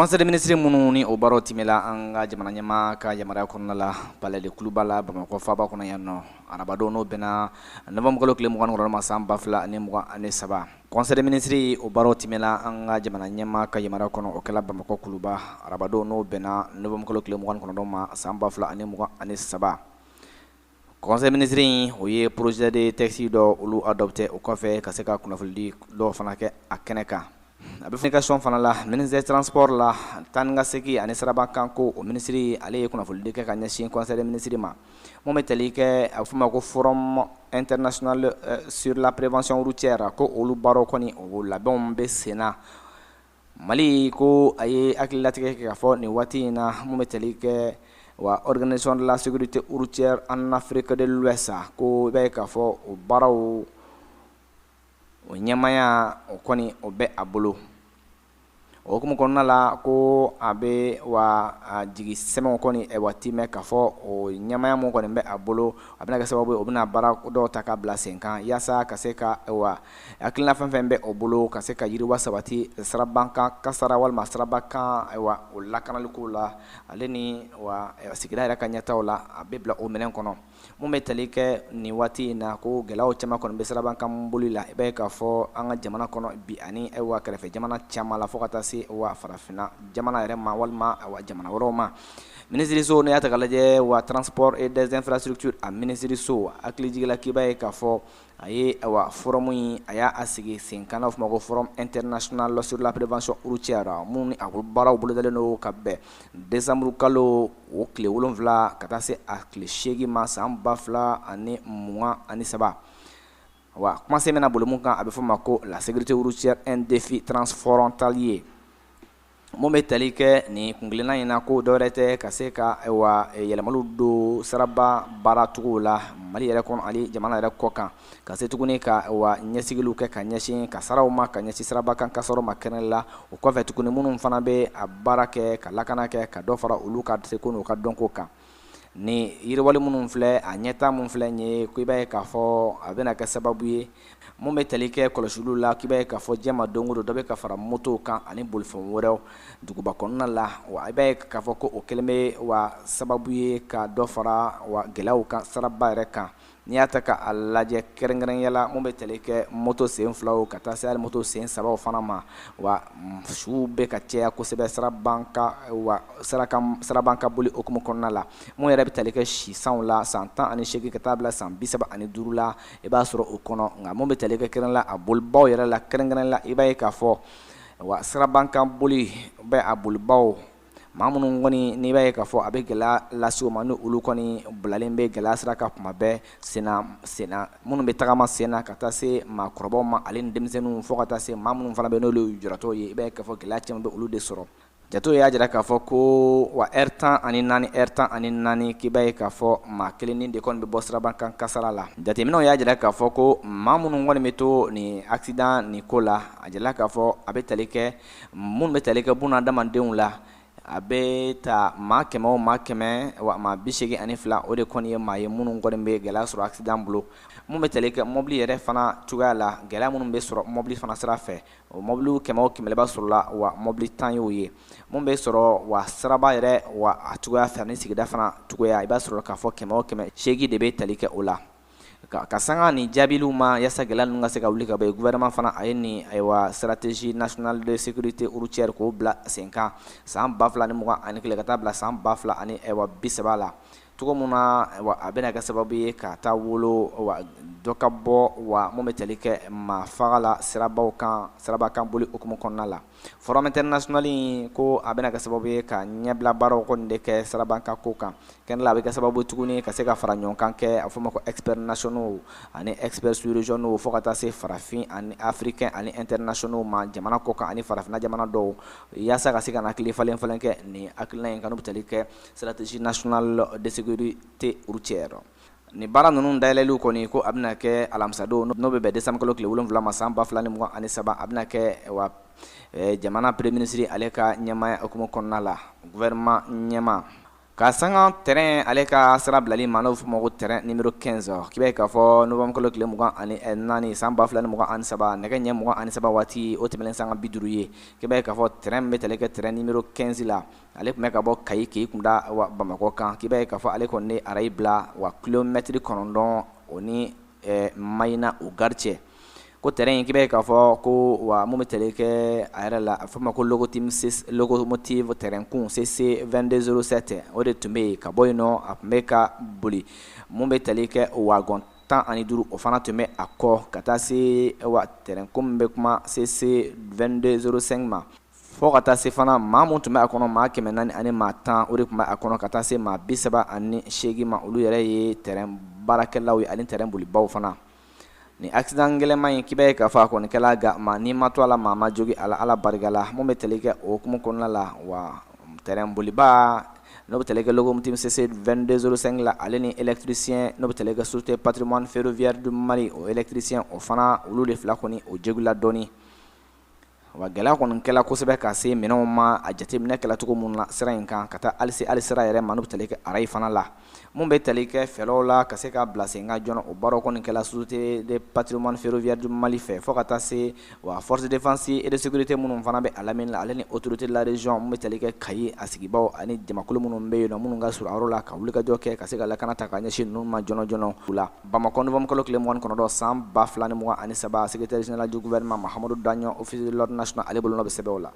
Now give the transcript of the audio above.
Conseil des ministres minnu ni o baaraw timɛla an ka jamana ɲɛmaa ka yamaruya kɔnɔna la, Palais de Kuluba la, Bamakɔ faaba kɔnɔ yan nɔ, arabadon, n'o bɛnna novembre kalo tile 29 ma san 2023. Conseil des ministres, o baaraw timɛla an ka jamana ɲɛmaa ka yamaruya kɔnɔ. O kɛla Bamakɔ Kuluba arabadon, n'o bɛnna novembre kalo tile 29 ma san 2023. Conseil ministre in, o ye projet de texte dɔ olu adopté. O kɔfɛ, ka se ka kunnafonidi dɔw fana kɛ a kɛnɛ kan. A bɛ communication fana la, ministre des Transports la, taa ni ka segin ani sirabakan ko, o minisiri, ale ye kunnafonidi kɛ ka ɲɛsin conseil des ministres ma. Mun bɛ tali kɛ, a bɛ f'o ma ko Forum international sur la prévention routière, ko olu baaraw kɔni, o labɛnw bɛ sen na. Mali ko a ye hakililatigɛ kɛ k'a fɔ nin waati in na, mun bɛ tali kɛ wa Organisation de la sécurité routière en Afrique de l'Ouest, ko i b'a ye k'a fɔ o baaraw, o ɲɛmaya, o kɔni, o bɛ a bolo. O hukumu kɔnɔna la, ko a bɛ wa a jigi sɛmɛw kɔni wa timɛ k'a fɔ o ɲɛmaya mun kɔni bɛ a bolo, a bɛna kɛ sababu ye, o bɛna baara dɔw ta ka bila sen kan, yaasa ka se ka wa hakilina fɛn fɛn bɛ o bolo, ka se ka yiriwa sabati sirabakan kasara walima sirabakan wa o lakanaliko la, ale ni wa sigida yɛrɛ ka ɲɛtaw la, a bɛ bila o minɛn kɔnɔ. Mun bɛ tali kɛ nin waati in na, ko gɛlɛyaw caman kɔni bɛ sirabakan boli la, i b'a ye k'a fɔ an ka jamana kɔnɔ bi ani wa kɛrɛfɛ jamana caman la, fo ka taa se wa farafinna jamana yɛrɛ ma walima wa jamana wɛrɛw ma. Minisiriso, n'i y'a ta k'a lajɛ, wa Transport et des Infrastructures, a minisiriso hakili jigila k'i b'a ye k'a fɔ a ye wa forum in, a y'a sigi sen kan, n'a fɔ ma ko Forum international sur la prévention routière, mun ni a baaraw bolodalen don ka bɛn décembre kalo o tile 7 ka taa se a tile 8 ma san 2023. Wa kumasen bɛna boli mun kan, a bɛ fɔ ma ko la sécurité routière, un défi transfrontalier. Mun bɛ tali kɛ nin kunkilenna in na, ko dɔwɛrɛ tɛ ka se ka wa yɛlɛmaliw don siraba baaracogo la Mali yɛrɛ kɔnɔ ani jamana yɛrɛ kɔ kan, ka se tuguni ka wa ɲɛsigiliw kɛ ka ɲɛsin kasaraw ma, ka ɲɛsin siraba kan kasaraw ma kɛnɛ la. O kɔfɛ tuguni, minnu fana bɛ a baara kɛ ka lakana kɛ, ka dɔ fara olu ka seko n'u ka dɔnko kan. Ni yiriwali minnu filɛ, a ɲɛta mun filɛ nin ye, ko i b'a ye k'a fɔ a bɛna kɛ sababu ye. Mun bɛ tali kɛ kɔlɔsiliw la, k'i b'a ye k'a fɔ diɲɛ ma don o don, dɔ bɛ ka fara motow kan ani bolifɛn wɛrɛw duguba kɔnɔna la. Wa i b'a ye k'a fɔ ko o kɛlen bɛ wa sababu ye ka dɔ fara wa gɛlɛyaw kan siraba yɛrɛ kan. N'i y'a ta k'a lajɛ, kɛrɛnkɛrɛnya la, mun bɛ tali kɛ moto sen filaw ka taa se hali moto sen sabaw fana ma, wa suw bɛ ka caya kosɛbɛ wa siraban ka boli hukumu kɔnɔna la. Mun yɛrɛ bɛ tali kɛ si sanw la, san 18 ka taa bila san 35 la, i b'a sɔrɔ o kɔnɔ. Nka mun bɛ tali kɛ kɛrɛn la, a bolibaw yɛrɛ la, kɛrɛnkɛrɛn la, i b'a ye k'a fɔ wa siraban kan boli bɛ a bolibaw, maa minnu kɔni n'i b'a ye k'a fɔ a bɛ gɛlɛya lase u ma, ni olu kɔni bilalen bɛ gɛlɛya sira kan kuma bɛɛ, senna senna, minnu bɛ tagama sen na, ka taa se maakɔrɔbaw ma ale ni denmisɛnninw, fo ka taa se maa minnu fana bɛ, n'olu ye lujuratɔw ye, i b'a ye k'a fɔ gɛlɛya caman bɛ olu de sɔrɔ. Jatew y'a jira k'a fɔ ko wa heure 14, heure 14, k'i b'a ye k'a fɔ maa kelen ni de kɔni bɛ bɔ siraban kan kasara la. Jateminɛw y'a jira k'a fɔ ko maa minnu kɔni bɛ to nin accident nin ko la, a jirala k'a fɔ a bɛ tali kɛ, minnu bɛ tali kɛ bunadamadenw la, a bɛ ta maa 100 o maa 100, wa maa 82, o de kɔni ye maa ye minnu kɔni bɛ gɛlɛya sɔrɔ accident bolo. Mun bɛ tali kɛ mobili yɛrɛ fana cogoya la, gɛlɛya minnu bɛ sɔrɔ mobili fana sira fɛ, o mobili 100 o 100, b'a sɔrɔ la wa mobili 10 y'o ye. Mun bɛ sɔrɔ wa siraba yɛrɛ wa a cogoya fɛ ani sigida fana cogoya, i b'a sɔrɔ k'a fɔ 100 o 100, 8 de bɛ tali kɛ o la. Ka sanga ni jaabiliw ma, yaasa gɛlɛya ninnu ka se ka wuli ka bɔ yen, gouvernement fana a ye nin ayiwa stratégie nationale de sécurité routière k'o bila sen kan san 2021 ka taa bila san ba fila ani ayiwa bi saba la. Cogo mun na wa a bɛna kɛ sababu ye ka taa wolo wa dɔ ka bɔ wa mun bɛ tali kɛ maa faga la sirabaw kan, siraba kan boli hukumu kɔnɔna la. Forum international in, ko a bɛna kɛ sababu ye ka ɲɛbila baaraw kɔni de kɛ siraban kan ko kan kɛnɛ la. A bɛ kɛ sababu tuguni ka se ka fara ɲɔgɔn kan kɛ, a fɔ ma ko experts nationaux ani experts sous-régionaux, fo ka taa se farafin ani africain ani internationaux ma, jamana kɔ kan ani farafinna jamana dɔw, yaasa ka se ka na hakili falen falen kɛ nin hakilina in kan, n'o bɛ tali kɛ stratégie nationale de sécurité routière. Nin baara ninnu dayɛlɛliw kɔni, ko a bɛna kɛ alamisadon, n'o bɛ bɛn décembre kalo tile 7 ma san 2023. A bɛna kɛ wa jamana premier ministre ale ka ɲɛmaaya hukumu kɔnɔna la, gouvernement ɲɛmaa. Ka sanga tɛrɛn ale ka sira bilali ma, n'o fɔ ma ko train numéro 15, k'i b'a ye k'a fɔ novembre kalo tile 24 san 2023, nɛgɛ ɲɛ 23 waati, o tɛmɛnen sanga 50 ye, k'i b'a ye k'a fɔ tɛrɛn min bɛ tali kɛ train numéro 15 la, ale tun bɛ ka bɔ Kayi k'i kunda wa Bamakɔ kan. K'i b'a ye k'a fɔ ale kɔni ye arayi bila wa kilomɛtiri 9 o ni Mayina o gari cɛ. Ko tɛrɛn in, k'i b'a ye k'a fɔ ko wa mun bɛ tali kɛ a yɛrɛ la, a fɔ ma ko locomotive tɛrɛn kun CC 2207, o de tun bɛ yen. Ka bɔ yen nɔ, a tun bɛ ka boli, mun bɛ tali kɛ wagon 15, o fana tun bɛ a kɔ, ka taa se wa tɛrɛn ko min bɛ kuma CC 2205 ma, fo ka taa se fana maa mun tun bɛ a kɔnɔ, maa 410, o de tun bɛ a kɔnɔ, ka taa se maa 38 ma. Olu yɛrɛ ye tɛrɛn baarakɛlaw ye ani tɛrɛn bolibaw fana. Ni accident gɛlɛnman in, k'i b'a ye k'a fɔ a kɔni kɛla, nka maa ni ma to a la, maa ma jogin a la, Ala barika la. Mun bɛ tali kɛ o hukumu kɔnɔna la, wa tɛrɛn boliba n'o bɛ tali kɛ locomotive CC 2205 la, ale ni électricien n'o bɛ tali kɛ Société Patrimoine Ferroviaire du Mali, o électricien o fana, olu de fila kɔni o jogila dɔɔni. Wa gɛlɛya kɔni kɛla kosɛbɛ ka se minɛnw ma, a jateminɛ kɛla cogo mun na sira in kan, ka taa hali se sira yɛrɛ ma, n'o bɛ tali kɛ arayi fana la. Mun bɛ tali kɛ fɛɛrɛw la ka se ka bila sen kan joona, o baaraw kɔni kɛla Société de Patrimoine Ferroviaire du Mali fɛ, fo ka taa se wa force de défense et de sécurité minnu fana bɛ a lamini la, ale ni autorité de la région, mun bɛ tali kɛ Kayi a sigibaw ani jamakulu minnu bɛ yen nɔ, minnu ka surun a yɔrɔ la, ka wulikajɔ kɛ ka se ka lakana ta ka ɲɛsin ninnu ma joona joona la. Bamakɔ, novembre kalo tile 29 san 2023, secrétaire général du gouvernement Mahamadou Daɲɔ, office de l'ordre national, ale bolonɔ bɛ sɛbɛnw la.